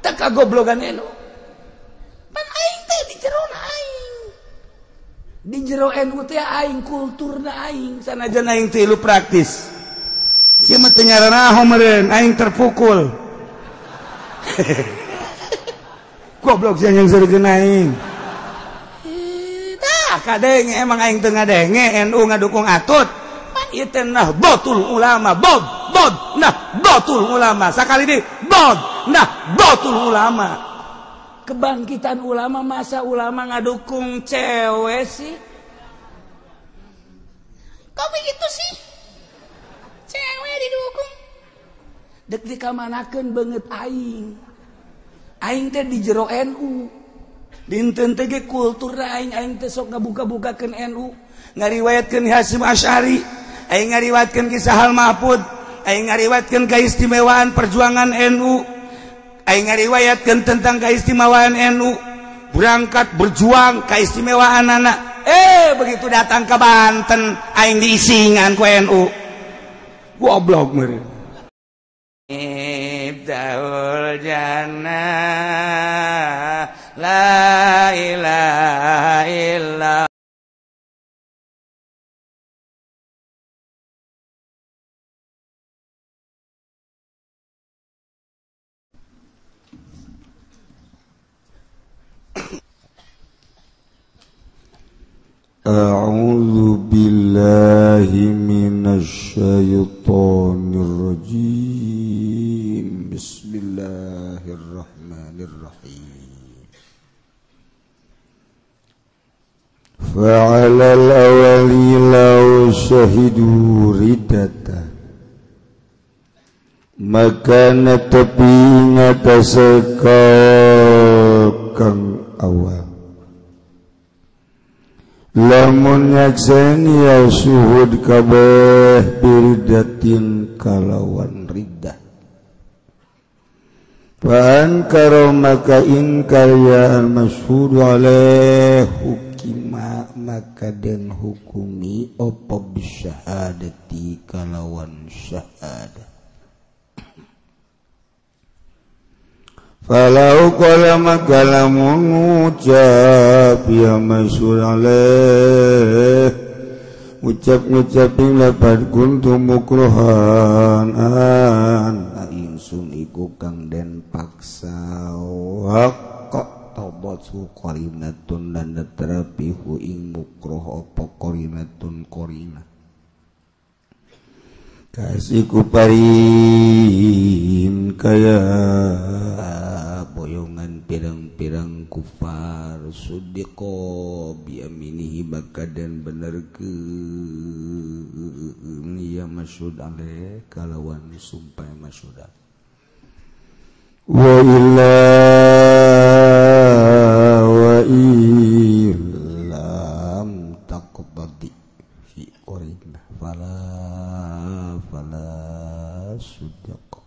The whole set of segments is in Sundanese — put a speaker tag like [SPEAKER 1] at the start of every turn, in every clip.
[SPEAKER 1] Tak kagoblogan NU. Pan aing teh di jero aing. Di jero NU teh aing kulturna aing sanajan aing teh lu praktis. Sia mah teu nyaranaho meureun aing terpukul. Goblok sia yang seureun aing. Tah kadenge emang aing teu ngadenge NU ngadukung Atut. Pan ieu teh Nahdlatul Ulama, bod bod Nahdlatul Ulama. Sakali deui bod Nahdlatul Ulama. Kebangkitan ulama, masa ulama ngadukung cewek sih? Kok begitu sih? Cewek didukung. Dek dikamanakeun beungeut aing. Aing teh di jero NU. Dinten teh ge kulturna aing, aing teh sok ngabuka-bukakeun NU, ngariwayatkeun Hasyim Asy'ari, aing ngariwayatkeun kisah Hal Mahfud, aing ngariwayatkeun keistimewaan perjuangan NU. Aing ngariwayatkeun tentang keistimewaan NU, berangkat berjuang keistimewaan anak. Begitu datang ke Banten aing diisingan ku NU. Goblok meureun. Ibdaul jannah la ilaha illa.
[SPEAKER 2] A'udzu billahi minasyaitonir rajim. Bismillahirrahmanirrahim. Fa'ala al-awwali law syahidu riddata. Maka netepi ngatasé kang awal. Lamun nyakseni ya syuhud kabeh biridatin kalawan riddah. Fa ankara maka ingkar ya al-masyhud alaih hukima maka den hukumi apa bisyahadati kalawan syahadah. Falau qala maka lamun ngucap ya masyhur alaih ngucap-ngucap ing lapat kuntu mukrohan an ingsun iku kang den paksa waqo tawbatsu qarinatun lan terapihu ing mukroh apa qarinatun qarinah kasih kuparin kaya boyongan pirang-pirang kufar sudiko biaminihi maka dan benerkeun ya masyhud alaih kalawan sumpah masyhud wa illa wa illam taqbadi fi qarinah fala sudaq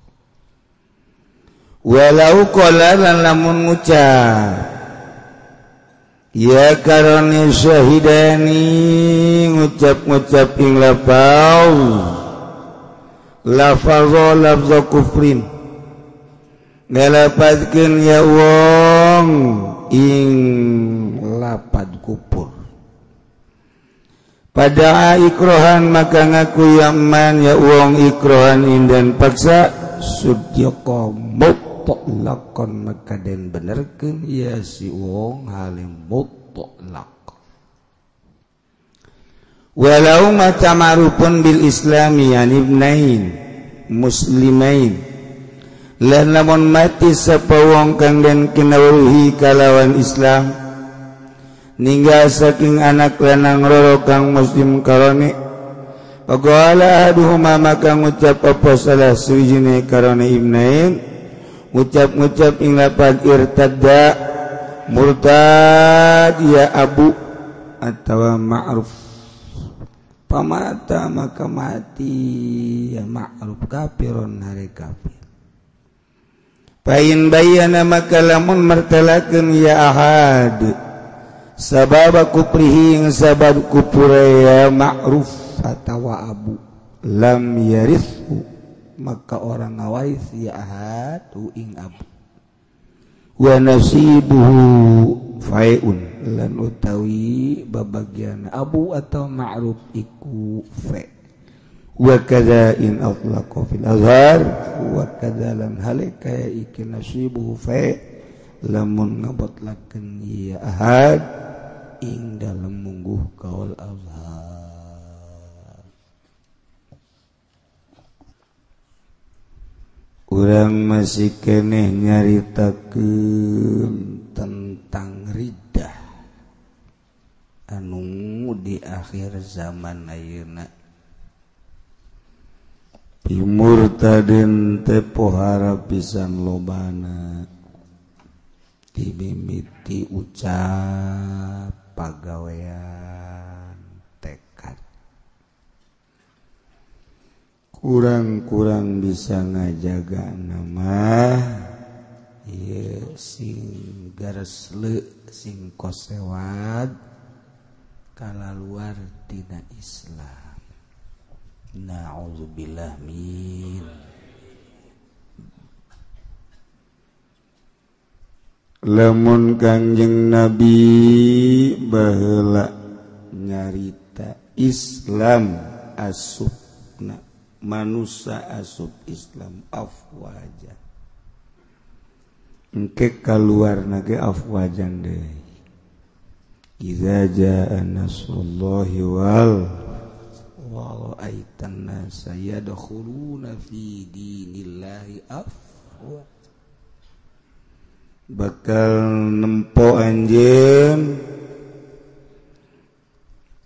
[SPEAKER 2] walau qala lamun ngucap ya karone syahidani ngucap-ngucap ing lafaz lafaz lafaz kufrin ngalapatkeun ya wong ing lapad kufur pada ikrohan maka ngaku yaman ya wong ikrohan indan paksa sudyaqa mutlaqan maka den benerkeun ya si wong halim mutlaq walau mata ma'rufun bil islami yani ibnain muslimain lan lamun mati sapa wong kang den kinawuhi kalawan Islam ninggal saking anak lanang loro kang muslim karone faqala ahaduhuma maka ngucap apa salah suwijine karone ibnain ngucap-ngucap ing lapad irtadda murtad ya abu atawa ma'ruf pamata maka mati ya ma'ruf kafirun hari kafir pain bayana maka lamun martelakeun ya ahad sabab kuprihi ing sabab kupure ya ma'ruf atawa abu lam yarithu maka orang ngawaris ya ahad ing abu. Wa nasibuhu fai'un lan utawi babagian abu atau ma'ruf iku fa. Wa kadza in atlaqa fil azhar wa kadza lan halika iki nasibuhu fa lamun ngabotlakeun ieu ahad ing dalem mungguh kaul azhar. Urang masih keneh nyaritakeun tentang riddah anu di akhir zaman ayeuna. Pimurtadin teh pohara pisan lobana dimimiti ucap pagawean tekad kurang-kurang bisa ngajaga nama ieu sing garesle sing kosewad kalaluar tina Islam. Na'udzubillah min. Lamun Kangjeng Nabi baheula nyarita Islam asupna manusia asup Islam afwaja engke kaluarna ge afwajan deui. Iza jaa nasrullahi wal wa ra'aitan nasa yadkhuluna fi dinillahi afwa. Bakal nempo anjeun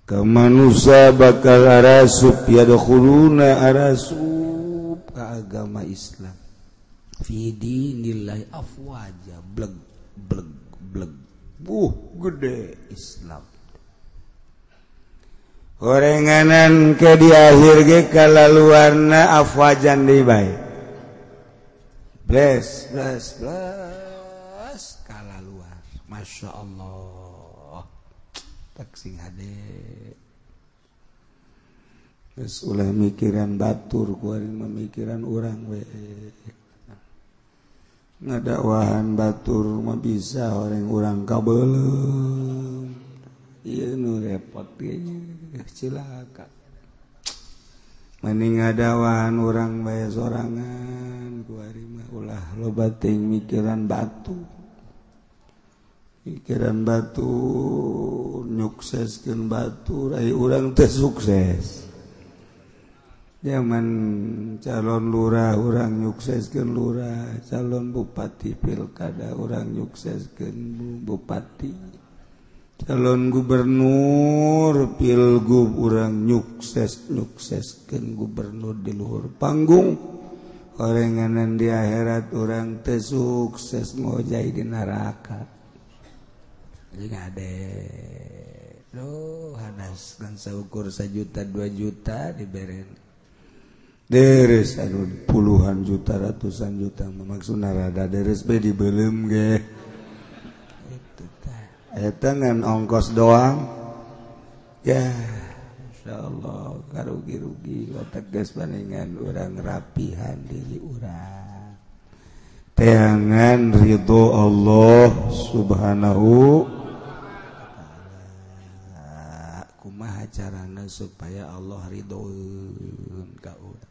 [SPEAKER 2] ka manusia bakal arasup yadkhuluna arasup ka agama Islam fi dinillahi afwaja bleg bleg bleg buh gede Islam. Horenganan ke di akhir ge kalaluarna afwajan deui bae. Bless bless bless kalaluar. Masya Allah. Tak sing hade. Geus ulah mikiran batur kuari memikiran urang we. Ngadakwahan batur mah bisa horeng urang kabeuleum. Ieu nu repot ge cilaka. Mending ngadawahan urang bae sorangan kuari mah ulah loba teuing mikiran batu. Mikiran batu nyukseskeun batur ai urang teh sukses. Zaman calon lurah urang nyukseskeun lurah, calon bupati pilkada urang nyukseskeun bupati. Calon gubernur pilgub urang nyukseskeun gubernur di luhur panggung. Orenganan di akhirat urang teu sukses ngojay di neraka. Jeung ade duh hadas kan saukur 1 juta 2 juta diberen. Deres anu puluhan juta ratusan juta maksudna rada deres be dibeuleum ge. Eta ngan ongkos doang ya insyaallah karugi-rugi otak geus paningan urang rapihan diri urang teangan ridho Allah subhanahu wa ta'ala. Kumaha carana supaya Allah ridhoeun ka urang?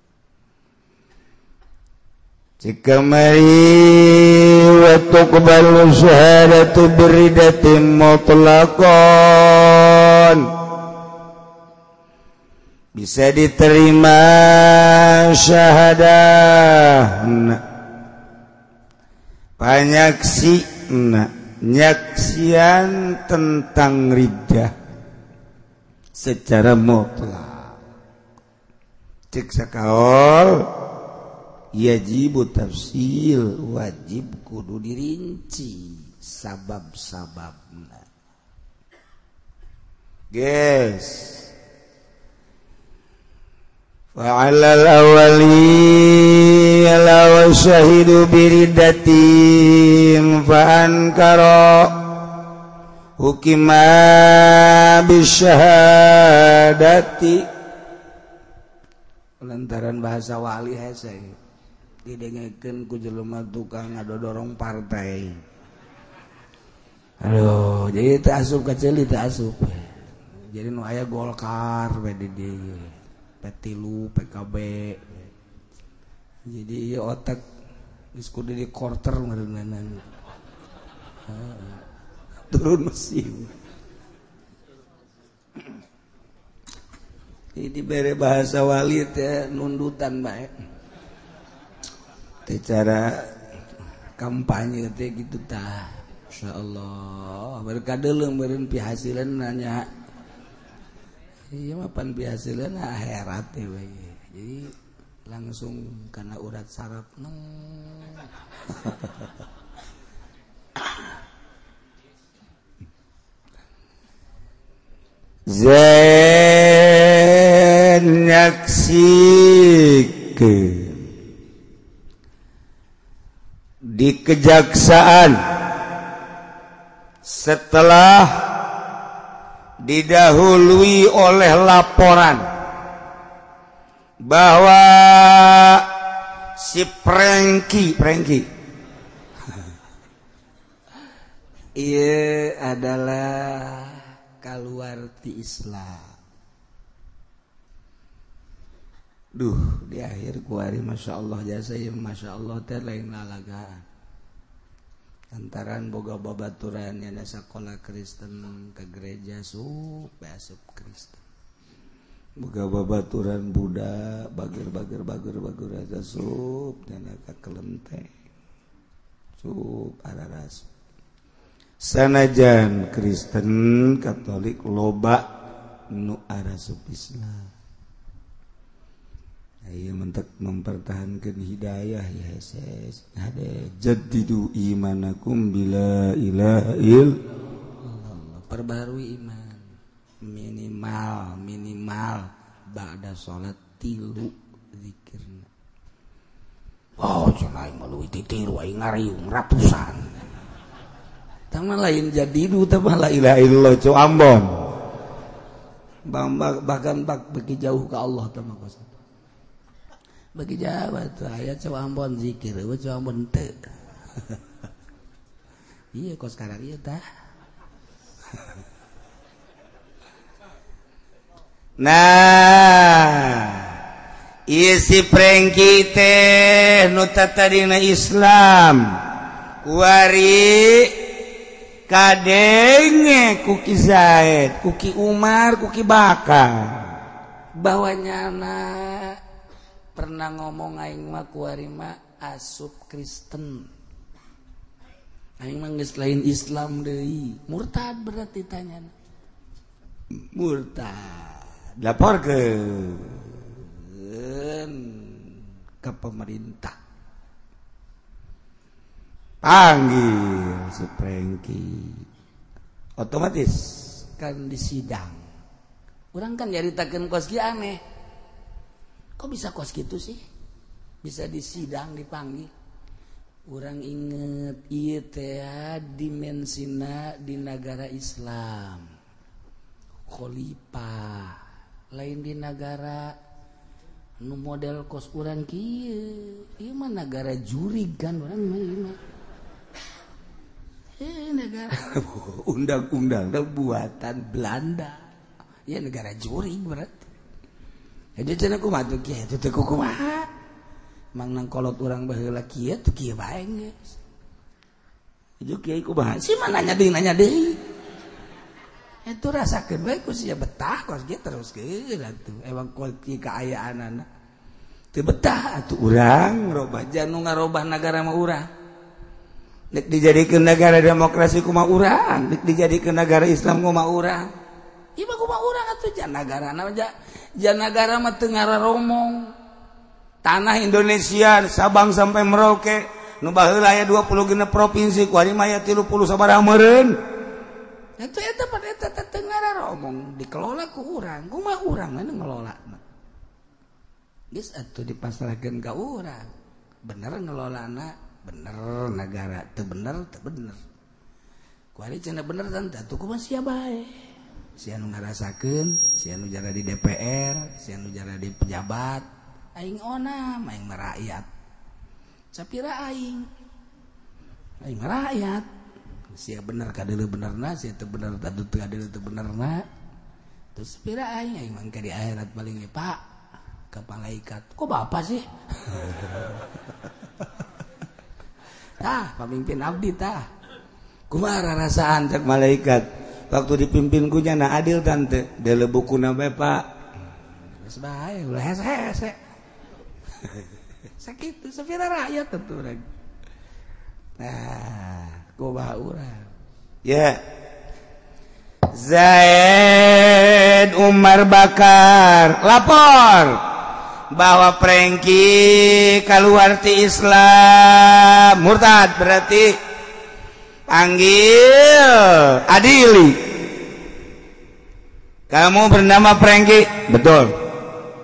[SPEAKER 2] Jika mari wa tuqbalu syahadatu biridatin mutlaqan, bisa diterima syahadah panyaksi nyaksian tentang riddah secara mutlak. Cek sakaol yajibu tafsil, wajib kudu dirinci sabab-sababna. Guys, fa'alal awali ala syahidu biriddatin fa'ankara hukima bisyahadati. Lantaran bahasa wali hese didengekeun ku jelema tukang ngadodorong partai.
[SPEAKER 1] Aduh, jadi teu asup ka ceuli teu asup. Jadi nu aya Golkar, PDD, P3, PKB. Jadi ieu otak geus kudu di quarter meureunana. Turun mesin. Jadi dibere bahasa wali teh nundutan bae. Teh cara kampanye teh gitu tah. Insyaallah berkadeuleu meureun pihasileun nanya. Ieu mah pan pihasileun akhirat teh we. Jadi langsung kana urat saraf neng.
[SPEAKER 2] Zen nyaksikeun di kejaksaan setelah didahului oleh laporan bahwa si Prengki
[SPEAKER 1] ia adalah kaluar ti Islam. Duh, di akhir kuari Masya Allah jasa ya Masya Allah teh lain lalagaan. Lantaran boga babaturan yang sekolah Kristen ke gereja sup asup Kristen.
[SPEAKER 2] Boga babaturan Buddha bager bager bager bager aja sup dan ka kelenteng. Sup araras. Sanajan Kristen Katolik loba nu arasup Islam. Ayo mentek mempertahankan hidayah ya heses. Hade jaddidu imanakum bila ilaha illallah.
[SPEAKER 1] Perbarui iman minimal ba'da salat 3 zikirna. Oh, cenah aing mah leuwih ti 3 aing ngariung ratusan. Tah mah lain jadidu tah mah la
[SPEAKER 2] ilaha illallah cu Ambon.
[SPEAKER 1] Bahkan bak beki jauh ke Allah tah mah kos. Bagi jawab tuh ayat coba Ambon zikir, coba Ambon teu. Iya kok sekarang iya tah.
[SPEAKER 2] Nah, isi Prengki teh nu tadina Islam. Kuari kadenge kuki Zaid, kuki Umar, kuki Bakar.
[SPEAKER 1] Bahwa nyana pernah ngomong aing mah kuari mah asup Kristen. Aing mah geus lain Islam deui. Murtad berarti tanyana.
[SPEAKER 2] Murtad. Laporkeun
[SPEAKER 1] ke pemerintah.
[SPEAKER 2] Panggil si Prengki. Otomatis
[SPEAKER 1] kan disidang. Urang kan nyaritakeun kos kieu aneh. Kok bisa kos gitu sih? Bisa disidang, dipanggil. Orang inget ieu teh dimensina di negara Islam. Khalifah lain di negara nu model kos urang kieu. Ieu mah negara jurig kan urang mah ieu mah. Negara undang-undang buatan Belanda. Ya negara jurig berarti. Jadi cenah kumaha tuh kieu teh kumaha? Mang nang kolot urang baheula kieu tuh kieu bae geus. Ieu kieu kumaha? Si mah nanya deui. Itu rasakeun bae ku sia betah kos kieu terus kieu atuh. Emang kos kieu kaayaanana. Teu betah atuh urang ngarobah janu ngarobah nagara mah urang.
[SPEAKER 2] Nek dijadikeun negara demokrasi kumaha urang, nek dijadikeun negara Islam kumaha urang.
[SPEAKER 1] Ieu mah kumaha urang atuh jan nagarana jan nagara mah teu ngararomong.
[SPEAKER 2] Tanah Indonesia Sabang sampai Merauke nu baheula aya 26 provinsi kuari mah aya 30 sabaraha meureun.
[SPEAKER 1] Atuh eta pada eta teu ngararomong dikelola ku urang, kumaha urang anu ngelolana. Geus atuh dipasrahkeun ka urang. Bener ngelolana, bener nagara, teu bener teu bener. Kuari cenah bener tante atuh kumaha sia bae. Sia nu ngarasakeun, sia nu jara di DPR, sia nu jara di pejabat, aing onam, aing mah rakyat. Sapira aing. Aing mah rakyat. Sia bener kadeuleuh benerna, sia teu bener tadu teu kadeuleuh teu benerna. Terus pira aing aing mangke di akhirat paling ge Pak ka malaikat. Kok bapak sih? Tah, pamimpin abdi tah.
[SPEAKER 2] Kumaha rasaan cek malaikat waktu dipimpin ku nyana adil tante deuleuh bukuna bae Pak.
[SPEAKER 1] Geus bae ulah hese-hese. Sakitu sapira rakyat tentu urang. Nah, kumaha urang.
[SPEAKER 2] Ya. Zaid Umar Bakar lapor bahwa Prengki keluar ti Islam murtad, berarti panggil adili. Kamu bernama Prengki, betul.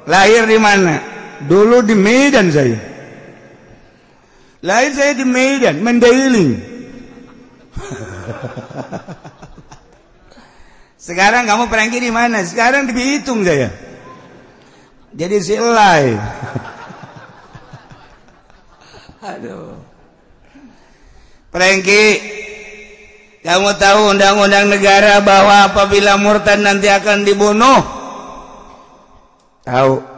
[SPEAKER 2] Lahir di mana? Dulu di Medan saya. Lahir saya di Medan, Mandailing. Sekarang kamu Prengki di mana? Sekarang dihitung saya. Jadi silai.
[SPEAKER 1] Aduh.
[SPEAKER 2] Prengki, kamu tahu undang-undang negara bahwa apabila murtad nanti akan dibunuh? Tahu.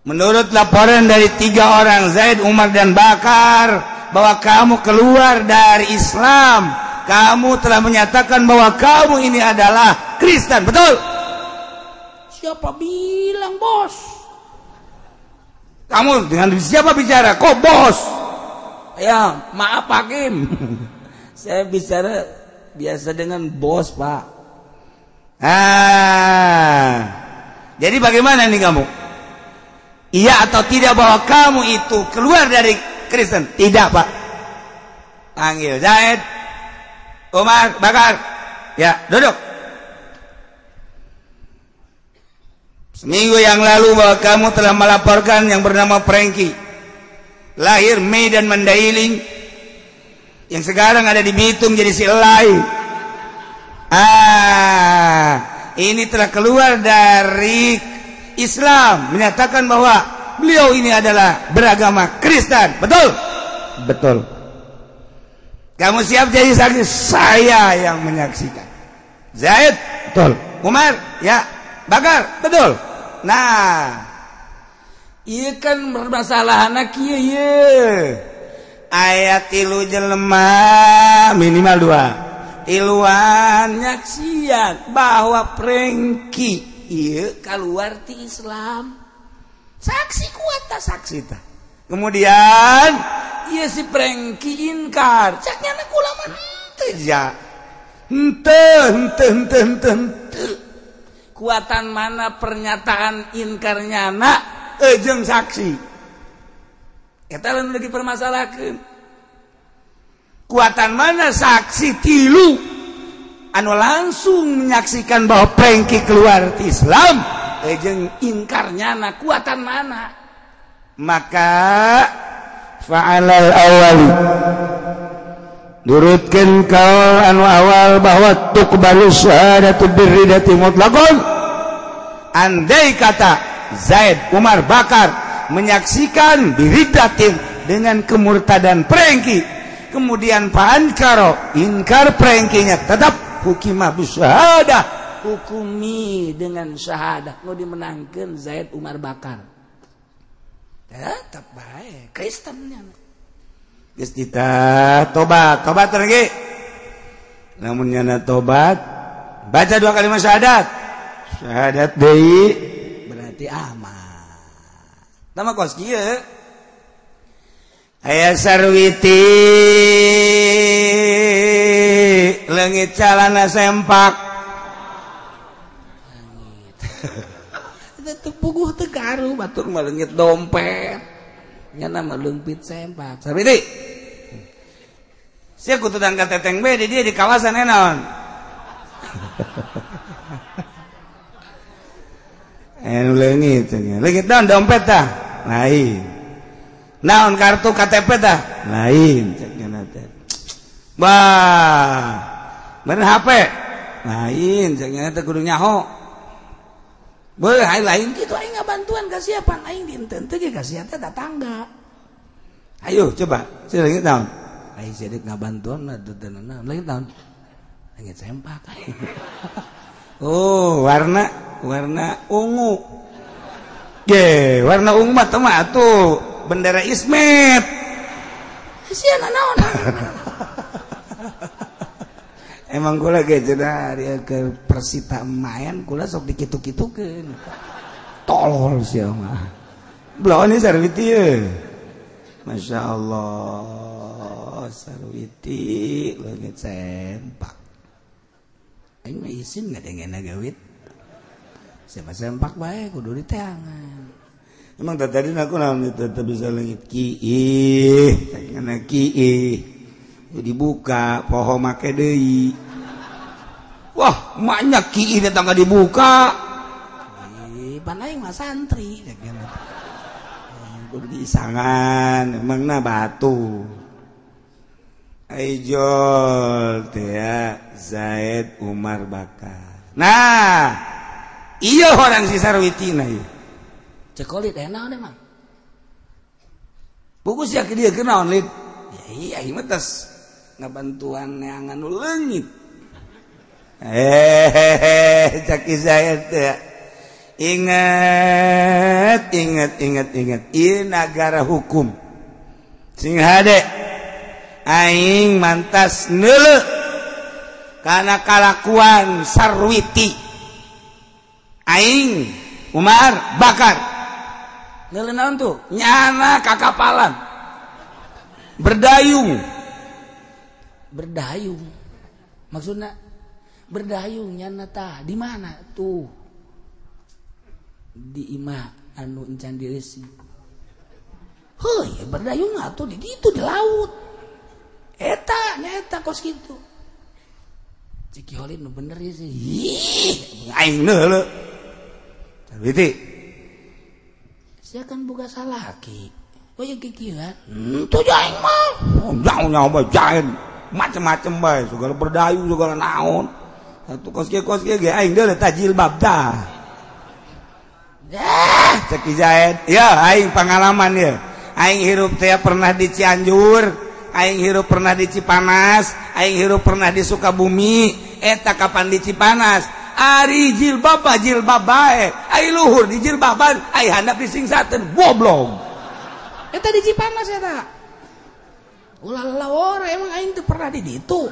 [SPEAKER 2] Menurut laporan dari 3 orang, Zaid, Umar, dan Bakar, bahwa kamu keluar dari Islam, kamu telah menyatakan bahwa kamu ini adalah Kristen, betul?
[SPEAKER 1] Siapa bilang bos?
[SPEAKER 2] Kamu dengan siapa bicara? Kok bos?
[SPEAKER 1] Ya, maaf hakim. Saya bicara biasa dengan bos, Pak.
[SPEAKER 2] Ah, jadi bagaimana nih kamu? Iya atau tidak bahwa kamu itu keluar dari Kristen? Tidak, Pak. Panggil Zaid, Umar, Bakar. Ya, duduk. Seminggu yang lalu bahwa kamu telah melaporkan yang bernama Prengki, lahir Medan Mandailing, yang sekarang ada di Bitung jadi silai. Ah, ini telah keluar dari Islam, menyatakan bahwa beliau ini adalah beragama Kristen, betul? Betul. Kamu siap jadi saksi? Saya yang menyaksikan. Zaid, betul. Umar, ya. Bakar, betul. Nah,
[SPEAKER 1] iya kan bermasalah kieu ye.
[SPEAKER 2] Ayat tilu jelema minimal 2. Tiluan
[SPEAKER 1] nyaksian bahwa Prengki ieu keluar ti Islam. Saksi kuat ta saksi ta.
[SPEAKER 2] Kemudian
[SPEAKER 1] ieu si Prengki inkar. Cak nyana kula mah henteu
[SPEAKER 2] ja. Henteu henteu henteu henteu.
[SPEAKER 1] Kuatan mana pernyataan inkarnya nak
[SPEAKER 2] jeung saksi.
[SPEAKER 1] Eta lamun lagi permasalahkeun.
[SPEAKER 2] Kuatan mana saksi tilu anu langsung menyaksikan bahwa Prengki keluar ti Islam
[SPEAKER 1] jeung inkarnya na kuatan mana?
[SPEAKER 2] Maka fa'alal awali durutkeun kaul anu awal bahwa tuqbalu syahadatu birridati mutlaqan. Andai kata Zaid, Umar, Bakar menyaksikan biridatin dengan kemurtadan Prengki, kemudian Pankaro ingkar Prengkinya, tetap hukimah bisyahadah,
[SPEAKER 1] hukumi dengan syahadah. Nu dimenangkeun Zaid, Umar, Bakar, tetap bae Kristennya.
[SPEAKER 2] Geus kita tobat, tobat lagi. Namun nyana tobat, baca 2 kalimat syahadat. Syahadat deui
[SPEAKER 1] berarti aman. Tama kos kieu.
[SPEAKER 2] Aya sarwiti leungit calana sempak.
[SPEAKER 1] Leungit. Teu puguh teu garu batur mah leungit dompet. Nyana mah leungpit sempak.
[SPEAKER 2] Sarwiti. Sia kudu ka teteng bae di dia di kawasan enon. Anu leungit nya. Leungit naon dompet tah? Lain. Naon kartu KTP tah? Lain cek nya teh. Bah. Bener HP? Lain cek nya teh kudu nyaho.
[SPEAKER 1] Beuh lain kitu aing ngabantuan ka siapa aing dinten teh ge ka sia teh tetangga.
[SPEAKER 2] Ayo coba, sia leungit naon?
[SPEAKER 1] Ai sia deuk ngabantuan atuh teu naon. Lain naon? Leungit sempak.
[SPEAKER 2] Oh, warna ungu. Ye, warna ungu mah teu mah atuh bendera Ismet.
[SPEAKER 1] Sia naon?
[SPEAKER 2] Emang kula ge cenah dia ke Persita main kula sok dikitu-kitukeun. Tolol sia mah. Belon ini Sarwiti ye. Masya Allah, Sarwiti leungit sempak.
[SPEAKER 1] Aing mah isin ngadengena gawit. Siapa sempak bae kudu diteangan.
[SPEAKER 2] Emang tadi aku naon tetep bisa leungit kiih, tengena kiih. Dibuka poho make deui. Wah, maknya kiih datang ka dibuka.
[SPEAKER 1] Ih, pan aing mah santri.
[SPEAKER 2] Kudu diisangan, emangna batu. Aijol teh Zaid Umar Bakar. Nah, iya orang si Sarwitina ieu.
[SPEAKER 1] Cekolit aya naon emang?
[SPEAKER 2] Buku sia ke dieu kunaon lid? Ya iya ieu mah tas ngabantuan neangan nu leungit. Cak Zaid teh. Ingat ingat ingat ingat ieu nagara hukum. Sing hade aing mantas neuleuh kana kalakuan Sarwiti. Aing Umar Bakar.
[SPEAKER 1] Neuleuh naon tuh?
[SPEAKER 2] Nyana kakapalan. Berdayung.
[SPEAKER 1] Berdayung. Maksudna berdayung nyana tah di mana tuh? Di imah anu encan diresi. Heuy, berdayung atuh di ditu di laut. Eta nyaeta kos kitu. Ciki Holid nu bener ieu sih.
[SPEAKER 2] Ih, aing neuleuh. Sarwiti.
[SPEAKER 1] Sia kan boga salaki. Oh yang kikieuan. Henteu aing mah.
[SPEAKER 2] Oh, jauh nyawa jaen. Macem-macem bae, segala berdayung segala naon. Satu kos kieu ge aing deuleuh tah jilbab tah. Ah, cek Zaid. Ya, aing pengalaman ya. Aing hirup teh pernah di Cianjur, aing hirup pernah di Cipanas, aing hirup pernah di Sukabumi. Eta kapan di Cipanas? Ari jilbab jilbab bae. Ai luhur di jilbaban, ai handap disingsateun, goblok.
[SPEAKER 1] Eta di Cipanas eta. Ulah lawara emang aing teu pernah di ditu.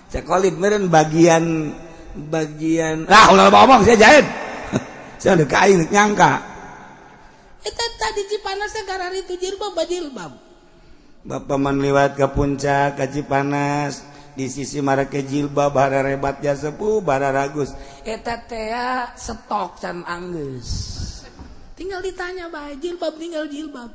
[SPEAKER 2] Cek Khalid meureun bagian lah ulah ngomong saya jahit. Saya udah kain nyangka.
[SPEAKER 1] Eta tadi Cipanas teh karari itu jilbab jilbab.
[SPEAKER 2] Bapak man liwat ke puncak ke Cipanas di sisi marake jilbab bara rebat ja sepuh bara ragus.
[SPEAKER 1] Eta teh stok can anggeus. Tinggal ditanya bae jilbab tinggal jilbab.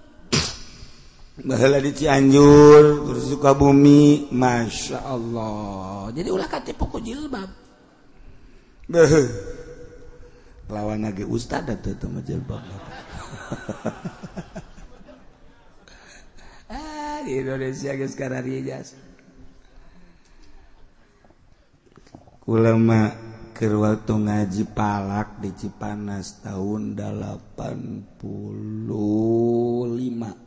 [SPEAKER 2] Baheula di Cianjur terus Sukabumi, Masya Allah.
[SPEAKER 1] Jadi ulah katipu ku jilbab.
[SPEAKER 2] Beuh. Lawan lagi ustad atuh teu mah jilbab.
[SPEAKER 1] Ah, di Indonesia geus kararieu.
[SPEAKER 2] Kula mah keur waktu ngaji palak di Cipanas tahun 85.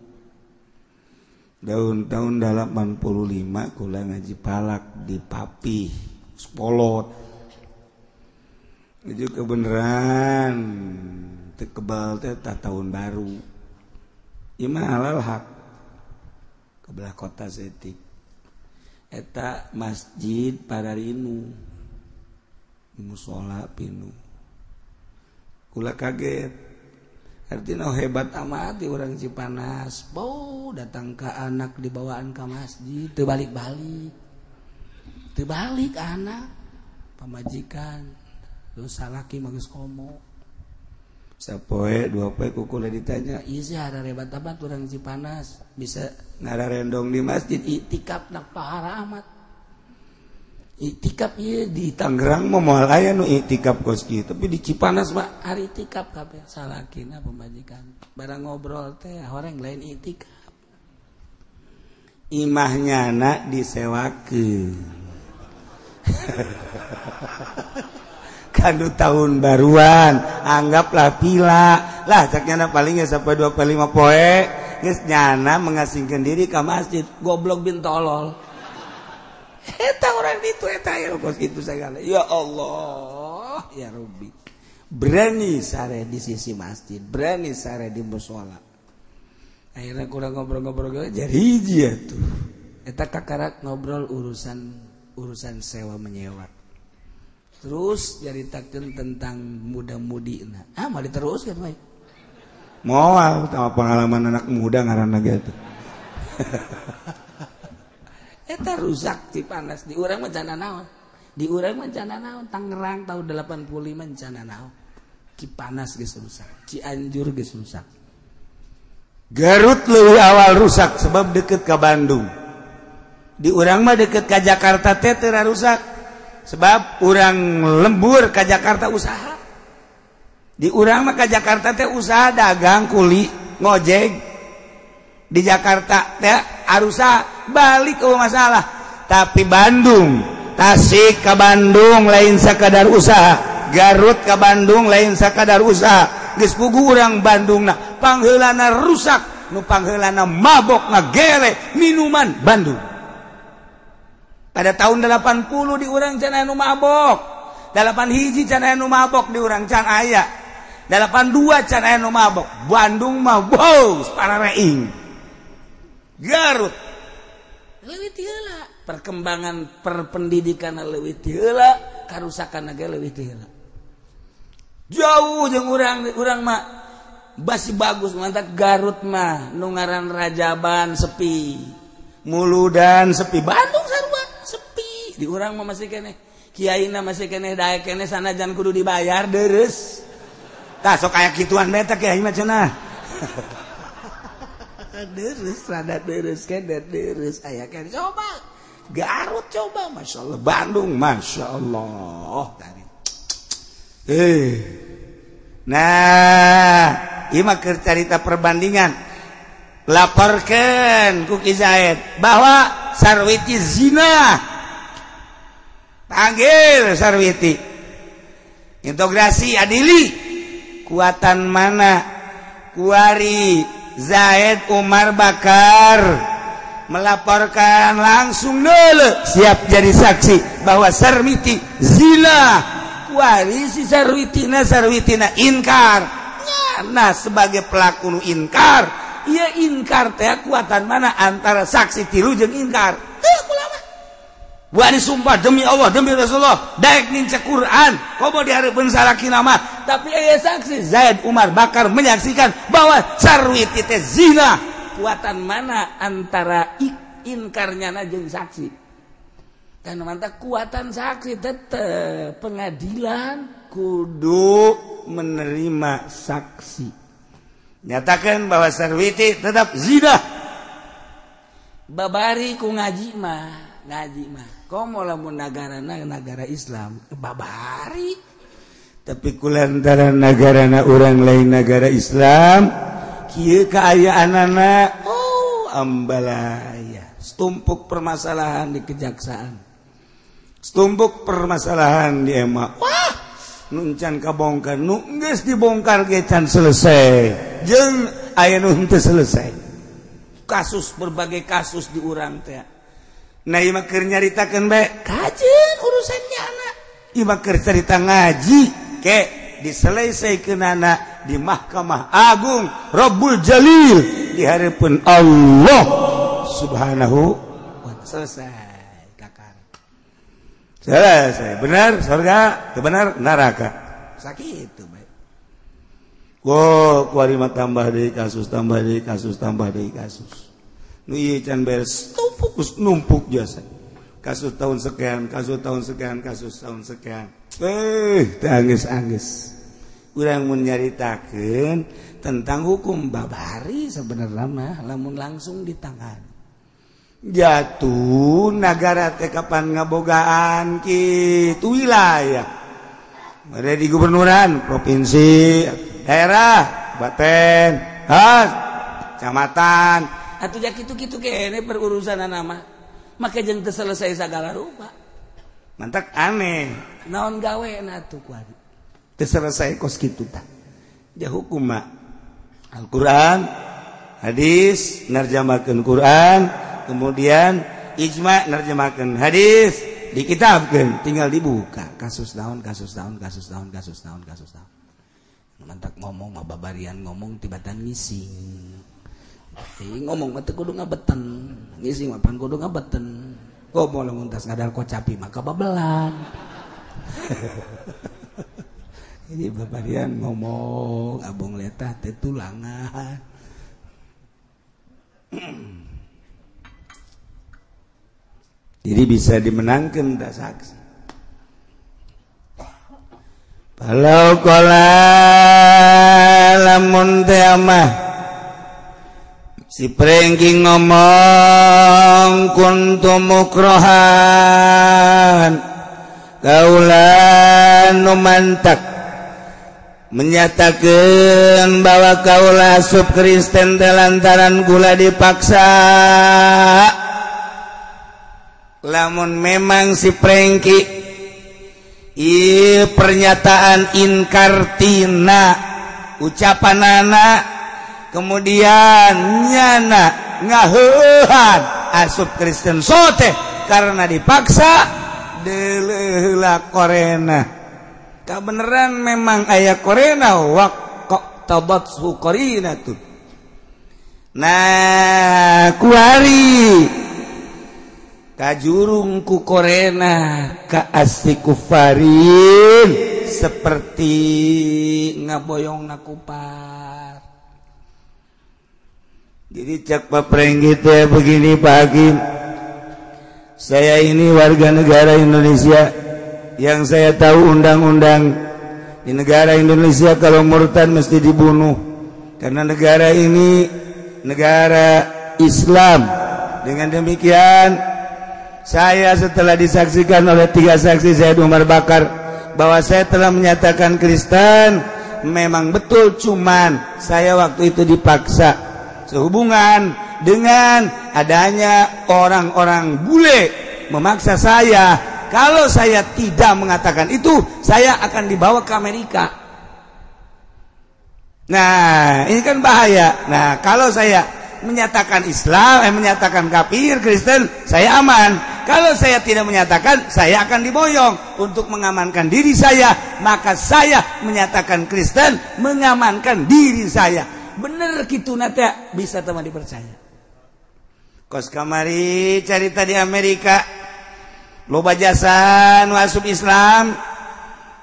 [SPEAKER 2] Tahun 85 kula ngaji palak di Papih, Spolot. Itu kebenaran teu kebal teh tahun baru. Ieu mah halal hak. Kebelah kota setik. Eta masjid Pararinu. Musola pinu. Kula kaget. Artinya hebat amat di orang Cipanas.
[SPEAKER 1] Bau datang ke anak dibawaan ke masjid, teu balik-balik. Teu balik anak pamajikan. Terus salaki mah geus komo.
[SPEAKER 2] Sapoe dua poe kukula ditanya,
[SPEAKER 1] ieu sih hebat amat orang Cipanas bisa
[SPEAKER 2] ngararendong di masjid
[SPEAKER 1] iktikaf nak pahara amat. Iktikaf ieu
[SPEAKER 2] di Tangerang mah moal aya nu iktikaf kos kieu, tapi di Cipanas mah
[SPEAKER 1] hari iktikaf kabeh salakina pamajikan. Barang ngobrol teh horeng lain iktikaf.
[SPEAKER 2] Imahnya na disewakeun. Kanu tahun baruan, anggaplah pila. Lah caknya palingnya sampai 25 poe. Geus nyana mengasingkeun diri ka masjid, goblok bin tolol. Eta orang itu eta aya kos kitu sagala. Ya Allah, ya Rabbi. Berani sare di sisi masjid, berani sare di mushola. Akhirnya kurang ngobrol-ngobrol jadi hiji atuh. Eta kakarak ngobrol urusan sewa menyewa. Terus nyaritakeun tentang muda-mudi. Ah, mau diteruskeun bae.
[SPEAKER 3] Moal sama pengalaman anak muda ngaranna ge atuh.
[SPEAKER 1] Eta rusak Cipanas di urang mah cana naon. Di urang mah cana naon, Tangerang tahun 85 cana naon. Cipanas geus rusak, Cianjur geus rusak.
[SPEAKER 2] Garut leuwih awal rusak sebab deket ka Bandung. Di urang mah deket ka Jakarta teh teu rusak. Sebab urang lembur ke Jakarta usaha. Di urang mah ke Jakarta teh usaha dagang kuli ngojek. Di Jakarta teh arusa balik ke masalah.
[SPEAKER 3] Tapi Bandung, Tasik ke Bandung lain sakadar usaha, Garut ke Bandung lain sakadar usaha. Geus puguh urang Bandungna pangheulana rusak, nu pangheulana mabok ngagere minuman Bandung.
[SPEAKER 2] Pada tahun 80 di urang can anu mabok, 8 hiji can anu mabok di urang can aya, 82 can anu mabok. Bandung mah wow, parareing. Garut
[SPEAKER 1] leuwih ti heula, perkembangan perpendidikan leuwih ti heula, karusakan ge leuwih ti heula. Jauh jeung urang mah basi bagus mantap Garut mah nu ngaran Rajaban sepi,
[SPEAKER 2] Muludan sepi,
[SPEAKER 1] Bandung sarua sepi. Di urang mah masih keneh kiaina masih keneh daek keneh sanajan kudu dibayar deres.
[SPEAKER 2] Tah sok aya kituan bae teh kiai mah cenah.
[SPEAKER 1] Deres rada deres keneh deres aya keneh coba Garut coba
[SPEAKER 2] Masya Allah, Bandung Masya Allah. Nah ieu mah keur carita perbandingan.
[SPEAKER 3] Laporkan ku Ki Zaid bahwa Sarwiti zina. Panggil Sarwiti. Integrasi adili. Kuatan mana? Kuari Zaid Umar Bakar melaporkan langsung dulu siap jadi saksi bahwa Sarwiti zina. Kuari si Sarwitina inkar. Nah sebagai pelaku nu inkar, iya inkar teh kuatan mana antara saksi tilu jeung inkar. Teu kulama.
[SPEAKER 2] Wani sumpah demi Allah demi Rasulullah daek nincak Quran komo dihareupeun salakina mah,
[SPEAKER 1] tapi aya saksi
[SPEAKER 2] Zaid Umar Bakar menyaksikan bahwa Sarwiti teh zina.
[SPEAKER 1] Kuatan mana antara inkarnya na jeung saksi? Dan mantap kuatan saksi tetep pengadilan
[SPEAKER 2] kudu menerima saksi. Nyatakan bahwa Sarwiti tetap zina.
[SPEAKER 1] Babari ku ngaji mah komo lamun nagarana nagara Islam babari.
[SPEAKER 2] Tapi kulantaran nagarana urang lain nagara Islam kieu kaayaanana oh ambalaya. Setumpuk permasalahan di kejaksaan, setumpuk permasalahan di EMA. Wah, nu can kabongkar, nu geus dibongkar ge can selesai. Jeung aya nu henteu selesai.
[SPEAKER 1] Kasus berbagai kasus di urang teh.
[SPEAKER 2] Nah ieu mah keur nyaritakeun bae
[SPEAKER 1] kajeun urusannya anak.
[SPEAKER 2] Ieu mah keur carita ngaji ke diselesaikeunana di Mahkamah Agung Rabbul Jalil di hareupeun Allah Subhanahu
[SPEAKER 1] wa ta'ala. Selesai kakak.
[SPEAKER 2] Selesai. Benar surga, benar neraka.
[SPEAKER 1] Sakitu bae.
[SPEAKER 2] Wo kuari mah tambah deui kasus, tambah deui kasus, tambah deui kasus. Nu ieu can beres, tumpuk numpuk jasa. Kasus tahun sekian, kasus tahun sekian, kasus tahun sekian. Teu anggeus-anggeus. Urang mun nyaritakeun
[SPEAKER 1] tentang hukum babari sebenarnya mah lamun langsung ditangan.
[SPEAKER 2] Jatuh nagara teh kapan ngabogaan kitu wilayah. Ada di gubernuran, provinsi, daerah, kabupaten, kecamatan.
[SPEAKER 1] Atuh ja kitu-kitu kene perurusan mah. Make jeung teu selesai sagala rupa.
[SPEAKER 2] Mantak aneh.
[SPEAKER 1] Naon gawe na atuh kuari?
[SPEAKER 2] Teu selesai kos kitu tah. Ja hukum mah Al-Qur'an, Hadis nerjemahkeun Quran, kemudian ijma nerjemahkeun hadis, dikitabkeun, tinggal dibuka kasus naon, kasus naon, kasus naon, kasus naon, kasus naon. Mantak ngomong mah babarian ngomong tibatan ngising. Ngomong mah teu kudu ngabeten, ngising mah pan kudu ngabeten. Komo lamun tas ngadal kocapi maka babelan. Ini babarian ngomong abong letah teh tulangan. Jadi bisa dimenangkan tak saksi. Kalau kola lamun teh mah si Prengki ngomong kuntu mukrohan kaula nu mantak menyatakan bahwa kaula asup Kristen teh lantaran gula dipaksa. Lamun memang si Prengki pernyataan inkartina ucapan anak kemudian nyana ngaheuhan asup Kristen sote karena dipaksa deuleuh korena. Kabeneran memang aya korena waqqa tabat suqarina tuh. Nah kuari kajurung ku korena ka asli kufarin seperti ngaboyong nakupar. Jadi cak Pak Prengki teh begini Pak Hakim, saya ini warga negara Indonesia yang saya tahu undang-undang di negara Indonesia kalau murtad mesti dibunuh karena negara ini negara Islam. Dengan demikian saya setelah disaksikan oleh 3 saksi Zaid Umar Bakar bahwa saya telah menyatakan Kristen memang betul, cuman saya waktu itu dipaksa sehubungan dengan adanya orang-orang bule memaksa saya. Kalau saya tidak mengatakan itu, saya akan dibawa ke Amerika. Nah, ini kan bahaya. Nah, kalau saya menyatakan Islam, menyatakan kafir Kristen, saya aman. Kalau saya tidak menyatakan, saya akan diboyong. Untuk mengamankan diri saya, maka saya menyatakan Kristen, mengamankan diri saya. Bener gitu nate, bisa teman dipercaya. Kos kamari carita di Amerika, loba jasa nu asup Islam,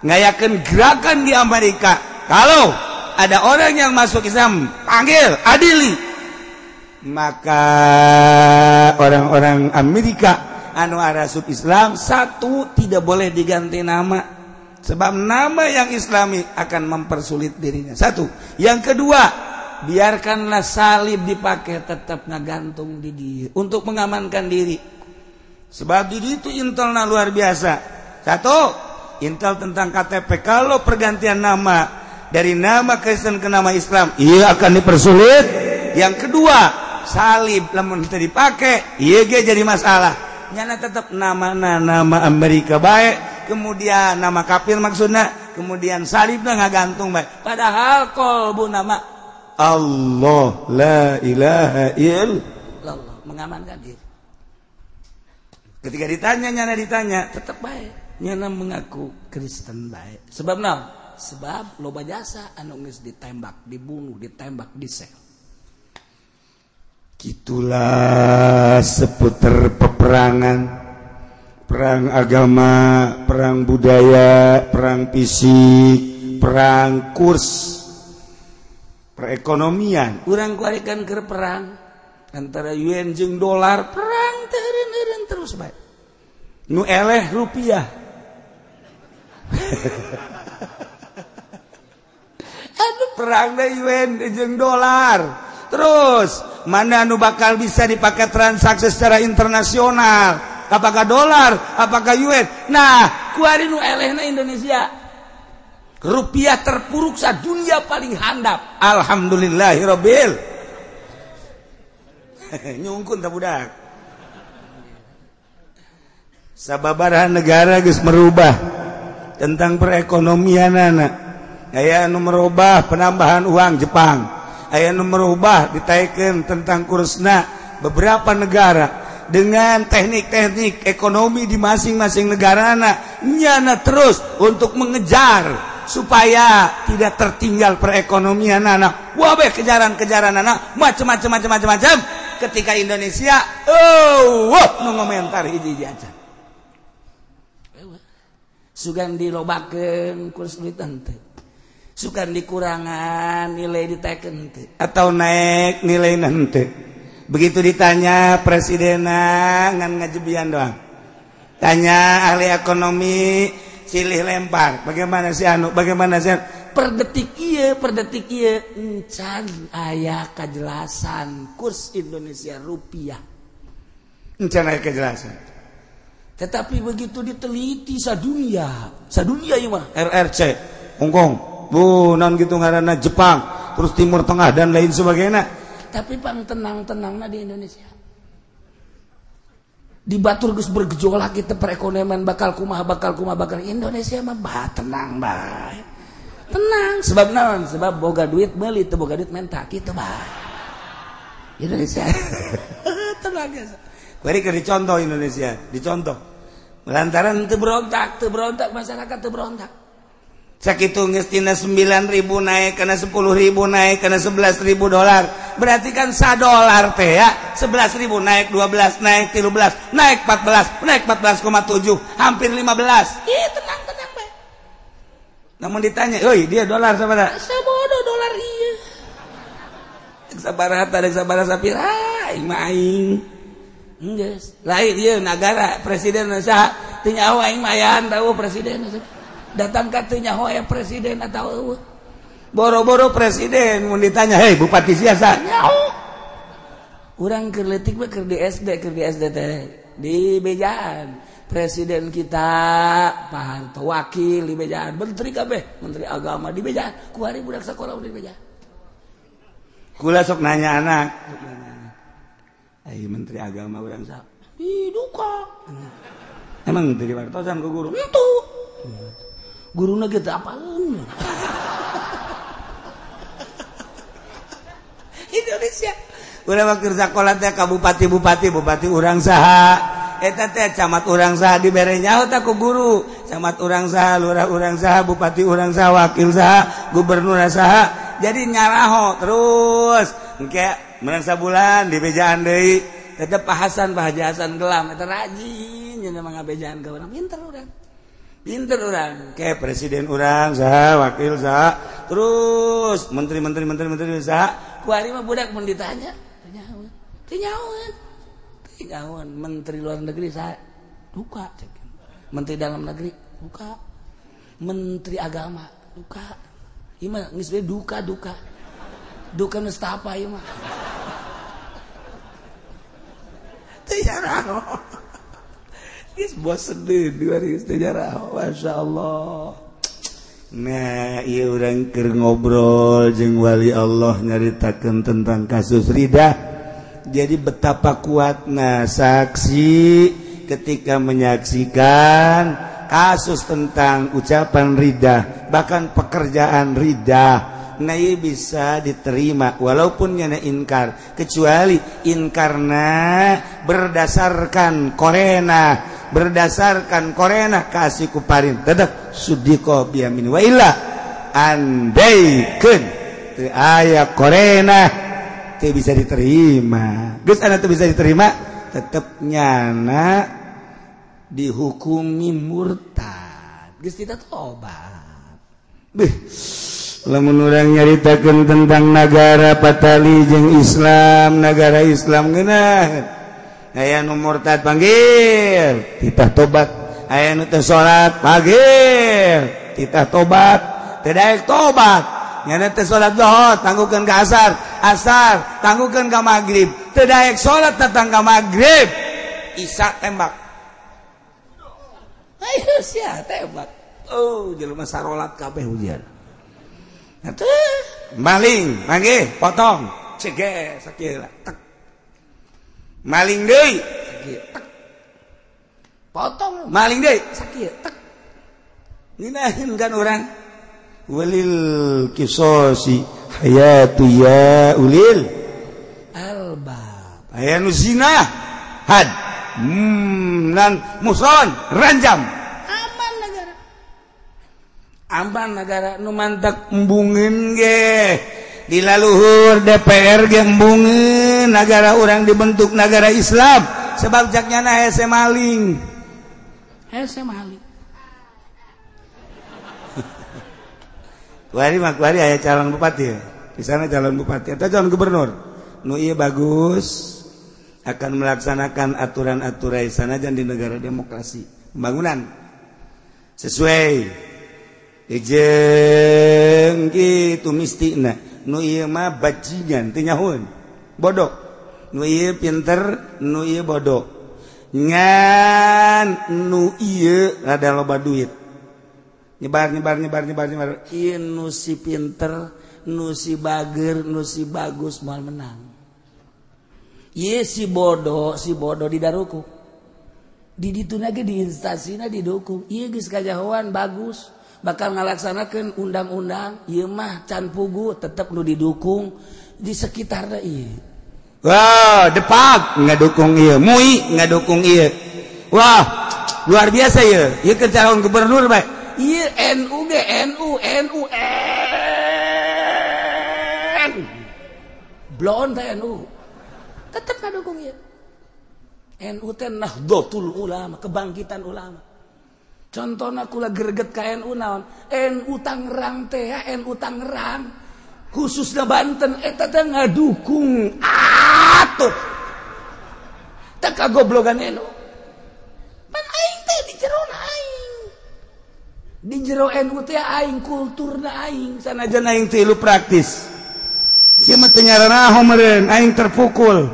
[SPEAKER 2] ngayakeun gerakan di Amerika. Kalau ada orang yang masuk Islam, panggil, adili. Maka orang-orang Amerika anu arasup Islam, satu, tidak boleh diganti nama, sebab nama yang Islami akan mempersulit dirinya. Satu. Yang kedua, biarkanlah salib dipakai tetap ngagantung di diri untuk mengamankan diri. Sebab diri itu intelna luar biasa. Satu, intel tentang KTP. Kalau pergantian nama dari nama Kristen ke nama Islam, ia akan dipersulit. Yang kedua, salib lamun teu dipake, ieu ge jadi masalah. Nyana tetap nama Amerika baik, kemudian nama kafir maksudna, kemudian salibna ngagantung baik. Padahal kolbu nama Allah la ilaha illallah, mengamankan diri. Ketika ditanya, nyana ditanya, tetap baik. Nyana mengaku Kristen baik. Sebab naon? Sebab loba jasa anu geus ditembak, dibunuh, ditembak, disel. Gitulah seputar peperangan, perang agama, perang budaya, perang fisik, perang kurs, perekonomian. Urang kuarikan keur perang antara yuan jeung dolar, perang teureun-eureun terus bae. Nu eleh rupiah. Aduh, perang da yuan jeung dolar. Terus mana nu bakal bisa dipakai transaksi secara internasional? Apakah dolar, apakah yuan? Nah, kuari nu elehna Indonesia. Rupiah terpuruk sa dunia paling handap. Alhamdulillahirabbil. Nyungkun ta budak. Sababaraha negara geus merubah tentang perekonomian anak. Aya nu merubah penambahan uang Jepang. aya nu merubah ditaikeun tentang kursna beberapa negara dengan teknik-teknik ekonomi di masing-masing negarana nyana terus untuk mengejar supaya tidak tertinggal perekonomian anak. Wabeh kejaran-kejaran anak macam-macam. Ketika Indonesia oh wah nu ngomentar hiji-hiji aja.
[SPEAKER 1] Sugan dilobakeun kurs duit henteu. Sugan dikurangan nilai ditekeun henteu
[SPEAKER 2] atau naik nilai henteu. Begitu ditanya presidenna ngan ngajebian doang. Tanya ahli ekonomi silih lempar, bagaimana si anu, bagaimana si anu.
[SPEAKER 1] Per detik ieu encan aya kajelasan kurs Indonesia rupiah.
[SPEAKER 2] Encan aya kejelasan.
[SPEAKER 1] Tetapi begitu diteliti sadunia ieu mah
[SPEAKER 2] RRC, Hong Kong, bu non gitu ngaranna Jepang, terus Timur Tengah dan lain sebagainya.
[SPEAKER 1] Tapi pang tenang-tenangna di Indonesia. Di batur geus bergejolak kita perekonomian bakal kumaha bakal Indonesia mah bah tenang bae. Tenang sebab naon? Sebab boga duit meuli teu boga duit menta kitu bae. Indonesia. Tenang biasa.
[SPEAKER 2] Kuari keur dicontoh Indonesia, dicontoh.
[SPEAKER 1] Lantaran teu berontak masyarakat teu berontak.
[SPEAKER 2] Sakitu geus tina 9.000 naik kana 10.000 naik kana 11.000 dolar. Berarti kan sadolar teh ya 11.000 naik 12 naik 13 naik 14 naik 14,7 hampir 15.
[SPEAKER 1] Ih tenang bae.
[SPEAKER 2] Namun ditanya, "Euy, dia dolar sabaraha?"
[SPEAKER 1] Sabodo dolar ieu. Sabaraha teh sabaraha sapira aing mah aing. Geus. Lain ieu nagara presiden saha? Teu nyaho aing mah ayaan tahu presiden. Datang ka teu nyaho aya presiden atau eueuh.
[SPEAKER 2] Boro-boro presiden mun ditanya, "Hei, bupati sia saha?"
[SPEAKER 1] Nyaho. Urang keur leutik mah keur di SD teh di bejaan. Presiden kita Pak Harto wakil di bejaan, menteri kabeh, menteri agama di bejaan. Kuari budak sakola di bejaan.
[SPEAKER 2] Kula sok nanya anak. Ai menteri agama urang saha?
[SPEAKER 1] Ih, duka.
[SPEAKER 2] Emang teu diwartosan ku guru?
[SPEAKER 1] Henteu. Guruna ge teu apaleun.
[SPEAKER 2] Indonesia. Urang mah keur sakola teh ka bupati-bupati, bupati urang saha? Eta teh camat urang saha dibere nyaho tah ku guru. Camat urang saha, lurah urang saha, bupati urang saha, wakil saha, gubernur saha. Jadi nyaraho terus. Engke menang sabulan dibejaan deui.
[SPEAKER 1] Tetep Pak Hasan, Pak Haji Hasan gelam eta rajin nya mah ngabejaan ka urang. Pinter urang.
[SPEAKER 2] Pinter urang. Kayak presiden urang saha, wakil saha, terus menteri-menteri saha.
[SPEAKER 1] Kuari mah budak mun ditanya, teu nyaho. Menteri luar negeri saha? Duka. Menteri dalam negeri duka. Menteri agama duka. Ieu mah geus we duka. Duka nestapa ieu mah. Teu nyaho. Geus bosen deui geus teu nyaho. Masyaallah.
[SPEAKER 2] Nah, ieu urang keur ngobrol jeung wali Allah nyaritakeun tentang kasus ridah. Jadi betapa kuatna saksi ketika menyaksikan kasus tentang ucapan ridah, bahkan pekerjaan ridah. Nah, ieu bisa diterima walaupun nyana inkar, kecuali inkarna berdasarkan korena, kasih kuparin tetep sudiko biamin wa illa andaikeun teu aya korena teu bisa diterima. Geus ana teu bisa diterima tetep nyana dihukumi murtad. Geus tidak tobat. Beuh. Lamun urang nyaritakeun tentang nagara patali jeung Islam, nagara Islam ngeunah. Aya nu murtad panggil, titah tobat. Aya nu teu salat panggil, titah tobat. Teu daek tobat. Nyana teu salat zuhur, tangguhkeun ka asar, asar tangguhkeun ka magrib. Teu daek salat datang ka magrib, isya tembak.
[SPEAKER 1] Ayo sia tembak. Oh, jelema sarolat kabeh hujan.
[SPEAKER 2] Maling, manggih, potong, cege, sakit, tek. Maling deui, sakit, tek.
[SPEAKER 1] Potong,
[SPEAKER 2] maling deui,
[SPEAKER 1] sakit, tek.
[SPEAKER 2] Nginahin kan orang. Walil kisosi hayatu ya ulil albab. Aya nu zina had nan muson ranjam.
[SPEAKER 1] Aman negara. Aman negara nu mantak
[SPEAKER 2] embungeun ge di laluhur DPR ge embungeun nagara urang dibentuk nagara Islam sebab jaknyana hese maling.
[SPEAKER 1] Hese maling.
[SPEAKER 2] Kuari mah kuari aya calon bupati ya. Di sana calon bupati atau calon gubernur. Nu ieu bagus akan melaksanakan aturan-aturan sanajan di negara demokrasi. Pembangunan sesuai jeung kitu mistina. Nu ieu mah bajingan teu nyahoeun. Bodoh. Nu ieu pinter, nu ieu bodoh. Ngan nu ieu rada loba duit. Nyebar nyebar nyebar nyebar nyebar.
[SPEAKER 1] Ieu nu si pinter, nu si bager, nu si bagus moal menang. Ieu si bodoh didaruku. Di dituna ge di instansina didukung. Ieu geus kajahoan bagus, bakal ngalaksanakeun undang-undang. Ieu mah can pugu tetep nu didukung di sekitarna ieu.
[SPEAKER 2] Wah, Depak ngadukung ieu, MUI ngadukung ieu. Wah, luar biasa ieu. Ieu ke calon gubernur bae.
[SPEAKER 1] Ieu NU ge NU NU N. Blon teh NU. Tetep ngadukung ieu. NU teh Nahdlatul Ulama, kebangkitan ulama. Contohna kula greget ka NU naon? NU Tangerang teh, NU Tangerang khususna Banten eta teh ngadukung atuh. Teh kagoblogan NU. Pan aing teh di jerona aing. Di jero NU teh aing kulturna aing
[SPEAKER 2] sanajan aing teh lu praktis. Sia mah teu nyaranaho meureun aing terpukul.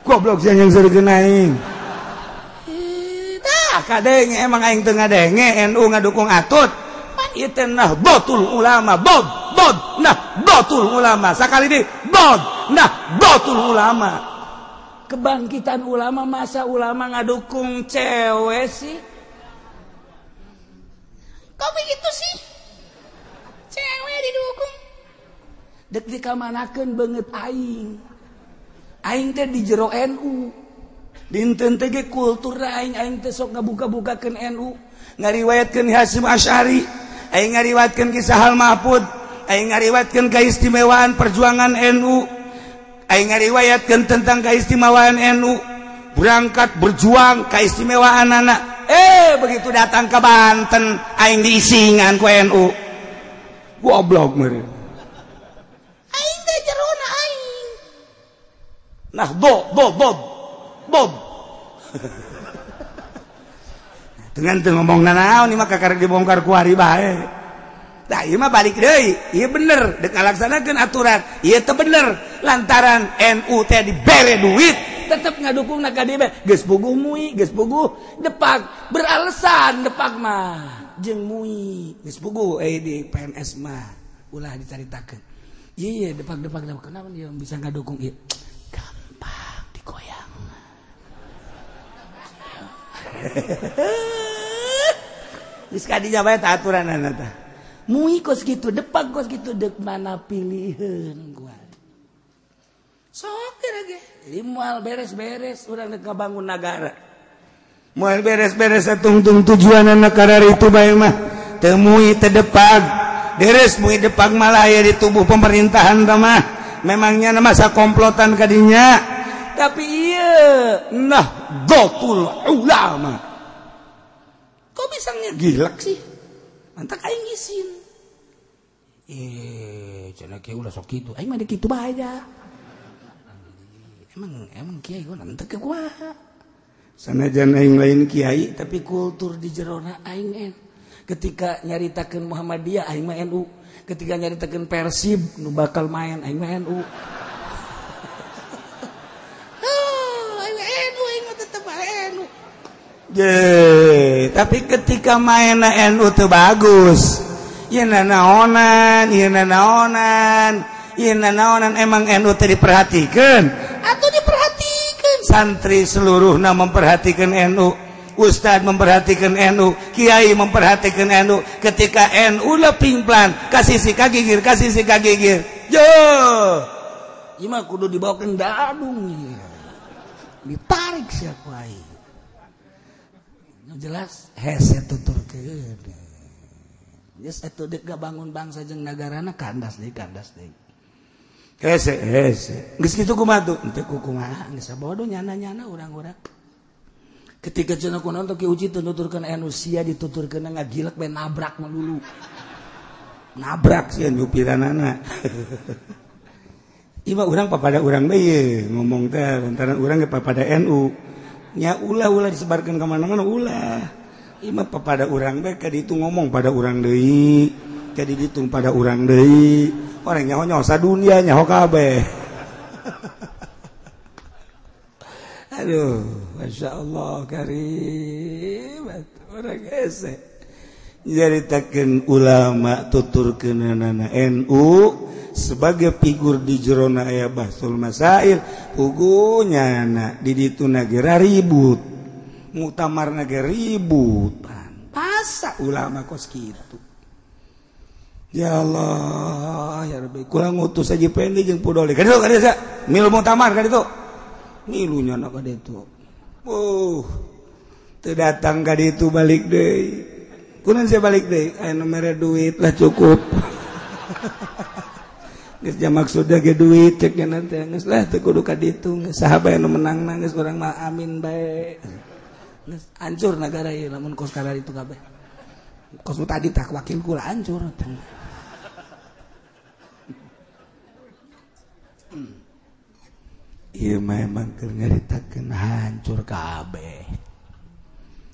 [SPEAKER 2] Goblok sia yang seureun aing. Tah kadenge emang aing teu ngadenge NU ngadukung atut. Pan ieu teh Nahdlatul Ulama, bod bod Nahdlatul Ulama. Sakali deui bod Nahdlatul Ulama.
[SPEAKER 1] Kebangkitan ulama, masa ulama ngadukung cewek sih? Kok begitu sih? Cewek didukung. Dek dikamanakeun beungeut aing. Aing teh di jero NU. Dinten teh ge kulturna aing, aing teh sok ngabuka-bukakeun NU,
[SPEAKER 2] ngariwayatkeun Hasyim Asy'ari, aing ngariwayatkeun kisah Hal Mahfud, aing ngariwayatkeun keistimewaan perjuangan NU. Aing ngariwayatkeun tentang keistimewaan NU, berangkat berjuang keistimewaan anak. Begitu datang ke Banten aing diisingan ku NU. Goblok meureun.
[SPEAKER 1] Aing teh jerona aing.
[SPEAKER 2] Nah, bob bob bob bob. Dengan teu ngomong nanaon ieu mah kakara dibongkar ku hari bae. Nah, ieu mah balik deui. Ieu bener dek ngalaksanakeun aturan. Ieu teu bener lantaran NU teh dibere duit
[SPEAKER 1] tetep ngadukung na ka dieu geus puguh MUI, geus puguh Depak, beralasan Depak mah jeung MUI geus puguh di PNS mah ulah dicaritakeun. Ieu Depak-depak kenapa dia bisa ngadukung ieu? Gampang digoyang.
[SPEAKER 2] Geus kadinya bae tah aturanana tah.
[SPEAKER 1] MUI kos gitu, Depak kos gitu, dek mana pilihan gua. Sok ge. Jadi moal beres-beres urang dek ngabangun nagara.
[SPEAKER 2] Moal beres-beres tungtung tujuanana karar itu bae mah. Teu MUI teu Depak. Deres MUI Depak malah aya di tubuh pemerintahan tah mah. Memangnya masa komplotan kadinya.
[SPEAKER 1] Tapi ieu
[SPEAKER 2] Nahdlatul Ulama.
[SPEAKER 1] Kok bisa
[SPEAKER 2] ngegilak sih?
[SPEAKER 1] Mantak aing isin. Cenah kieu ulah sok kitu. Aing mah kitu bae da. Emang kiai gua nanti ke kumaha.
[SPEAKER 2] Sanajan aing lain kiai
[SPEAKER 1] tapi kultur di jerona aing en. Ketika nyaritakeun Muhammadiyah aing mah NU, ketika nyaritakeun Persib nu bakal main aing mah NU. Aing NU, aing mah tetep NU.
[SPEAKER 2] Je, tapi ketika main NU teu bagus. Ieu nanaonan, ieu nanaonan, ieu nanaonan emang NU teu diperhatikeun.
[SPEAKER 1] Atuh diperhatikeun.
[SPEAKER 2] Santri seluruhna memperhatikan NU. Ustad memperhatikan NU, kiai memperhatikan NU. Ketika NU leping plan, kasih si kagigir, kasih si kagigir. Yo,
[SPEAKER 1] ieu mah kudu dibawa ke dadung. Ditarik siapa aing. Jelas hese tuturkeun. Geus atuh deuk bangun bangsa jeung nagarana kandas deui, kandas deui.
[SPEAKER 2] Hese hese.
[SPEAKER 1] Geus kitu kumaha tuh? Henteu kumaha geus sabodo nyana-nyana urang-urang. Ketika cenah kunaon teh Ki Uci teu nuturkeun NU sia dituturkeun ngagilek bae nabrak mah dulu.
[SPEAKER 2] Nabrak sia nyupiranana. Ieu mah urang papada urang bae ngomong teh lantaran urang ge papada NU. Nya ulah-ulah disebarkan kemana-mana ulah. Ieu mah papada urang bae ka ditu ngomong pada urang deui, ka ditu pada urang deui. Orang nyaho-nyaho sadunia nyaho kabeh. Aduh, Masya Allah karim orang hese. Nyaritakeun ulama tuturkeunana NU sebagai figur di jerona aya bahsul masail pugu nyana di ditu nagera ribut muktamar nage ribut
[SPEAKER 1] masa ulama kos kitu.
[SPEAKER 2] Ya Allah ya Rabbi kula ngutus aja pendi jeung pudoli ka ditu ka ditu milu muktamar ka ditu milu nyana ka ditu teu datang ka ditu balik deui kunaon sia balik deui aya nu mere duit lah cukup. Geus maksudnya ge duit cek nya teh geus lah teu kudu ka ditu geus saha bae nu menang geus urang mah amin bae.
[SPEAKER 1] Geus hancur nagara ieu lamun kos kadar itu kabeh. Kos tadi tak wakil kula hancur.
[SPEAKER 2] Ieu mah emang keur nyaritakeun hancur kabeh.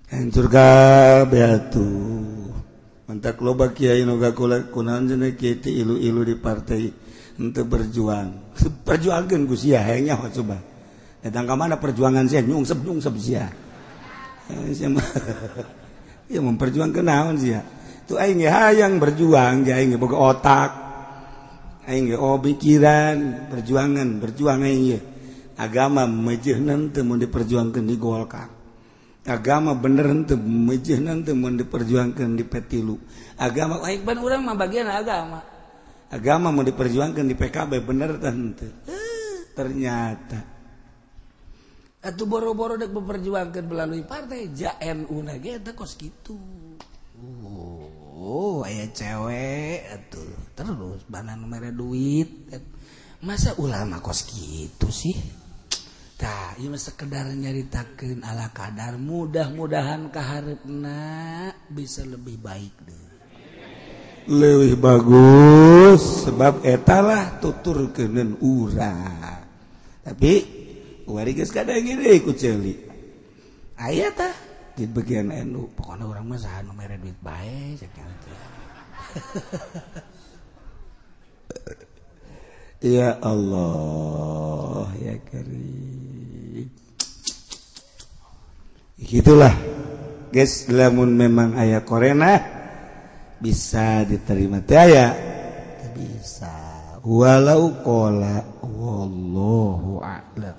[SPEAKER 2] Hancur kabeh atuh. Mantak loba kiai nu gakula kunaon cenah kiai teh ilu-ilu di partai henteu berjuang. Perjuangkeun ku sia hayang nyaho coba. Datang ka mana perjuangan sia nyungsep-nyungsep sia. Sia mah ya memperjuangkeun naon sia. Tuh aing ge hayang berjuang, ge aing ge boga otak. Aing ge oh pikiran, perjuangan, berjuang aing ge. Agama mejeuhna teu mun diperjuangkeun di Golkar. Agama bener henteu mejeuhna teu mun diperjuangkeun di P3. Agama
[SPEAKER 1] aing ban urang mah bagian agama.
[SPEAKER 2] Agama mau diperjuangkan di PKB bener teh henteu. Ternyata
[SPEAKER 1] atuh boro-boro dek memperjuangkan melalui partai ja NU na ge teh kos kitu. Oh, aya cewek atuh terus banan mere duit. Masa ulama kos kitu sih? Tah, ieu mah sekedar nyaritakeun ala kadar, mudah-mudahan kahareupna bisa lebih baik deh.
[SPEAKER 2] Leuwih bagus sebab etalah tuturkeuneun urang. Tapi wari geus kadang deui ku ceuli.
[SPEAKER 1] Aya tah
[SPEAKER 2] di bagian NU
[SPEAKER 1] pokona urang mah saha nu mere duit bae cek teh.
[SPEAKER 2] Ya Allah ya Karim. Gitulah guys, lamun memang aya korena bisa diterima teh aya bisa walau qala wallahu a'lam.